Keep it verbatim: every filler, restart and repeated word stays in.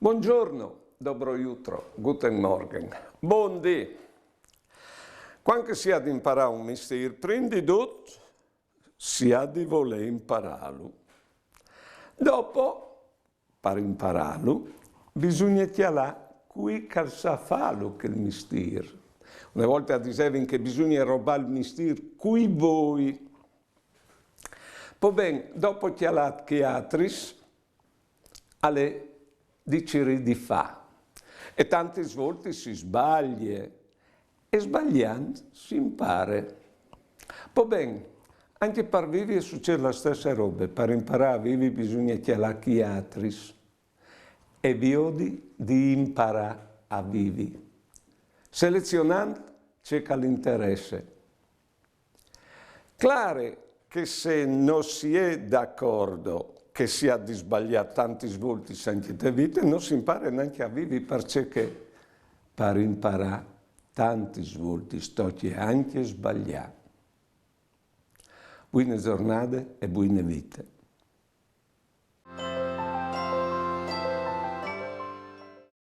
Buongiorno, dobro jutro, guten Morgen, bundì. Quand che si à di imparà un mistîr, prin di dut si à di volê imparâlu. Dopo, par imparâlu, bisugne cjalâ cui che al sa fâlu chel mistîr. Une volte a disevin che bisugne robâ il mistîr cui voi. Po ben, dopo cjalât chei altris, al è di cirî di fâ. E tantis voltis si sbalie, e sbaliant si impare. Po ben, ancje par vivi al sucêt la stesse robe, par imparâ a vivi bisugne cjalâ chei altris e viodi di imparâ a vivi, selezionant ce che al interesse. Clâr che se no si è d'acordo che si à di sbaliâ tantis voltis ancje te vite, no si impare nancje a vivi, parcè che par imparâ tantis voltis tocje ancje sbaliâ. Buine zornade e buine vite.